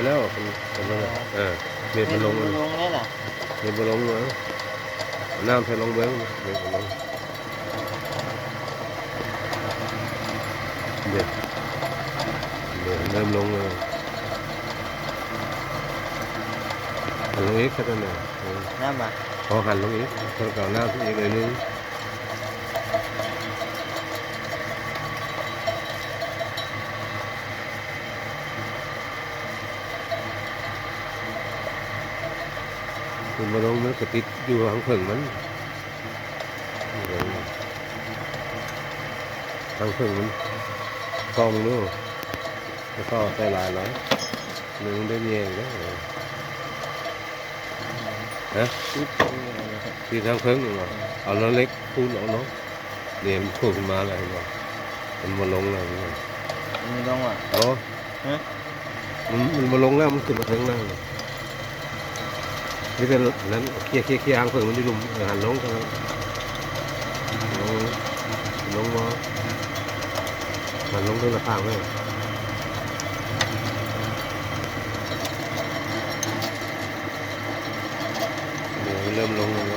ແລ້ວ ເອີ ເມັດມັນລົງ ເມັດມັນລົງແລ້ວນະ ເມັດມັນລົງແລ້ວ ເອົານ້ຳໃສ່ລອງເບິ່ງ ເມັດມັນລົງ ເດ້ ເດ້ ເລີ່ມລົງແລ້ວ ຫັນລົງອີກ ຄັກແນ່ ເອີ ນ້ຳມາ ພໍຫັນລົງອີກ ເພິ່ນກໍເອົານ້ຳໃສ່ອີກໜ້ອຍໜຶ່ງ. ມັນບໍ່ລົງ ມັນກະຕິດຢູ່ທາງເທິງມັນ ທາງເທິງມັນ ຊອກເບິ່ງດູ ແລ້ວກໍໃສ່ຫຼາຍໆ ມັນໄດ້ແຍງເດ້. ຮະ? ຕິດ ຕິດທາງເທິງນີ້ຫວາ? ເອີ ເອົາເຫຼັກຂູດອອກເນາະ ນີ້ມັນໂຜ່ຂຶ້ນມາແລ້ວ ເຫັນບໍ່? ມັນບໍ່ລົງແລ້ວ ມັນບໍ່ລົງຫວາ? ໂອ້ ຮະ? ມັນ ມັນບໍ່ລົງແລ້ວ ມັນຂຶ້ນມາເທິງແລ້ວ ມີແຕ່ນັ້ນ ເຄຍ ເຄຍ ເຄຍທາງເທິງມັນຢູ່ລຸ່ມ ເອີ ຫັນລົງ ລົງ ລົງບໍ່? ຫັນລົງເທິງໜ້າຕ່າງເລີຍ ນີ້ເລີ່ມລົງແລ້ວ.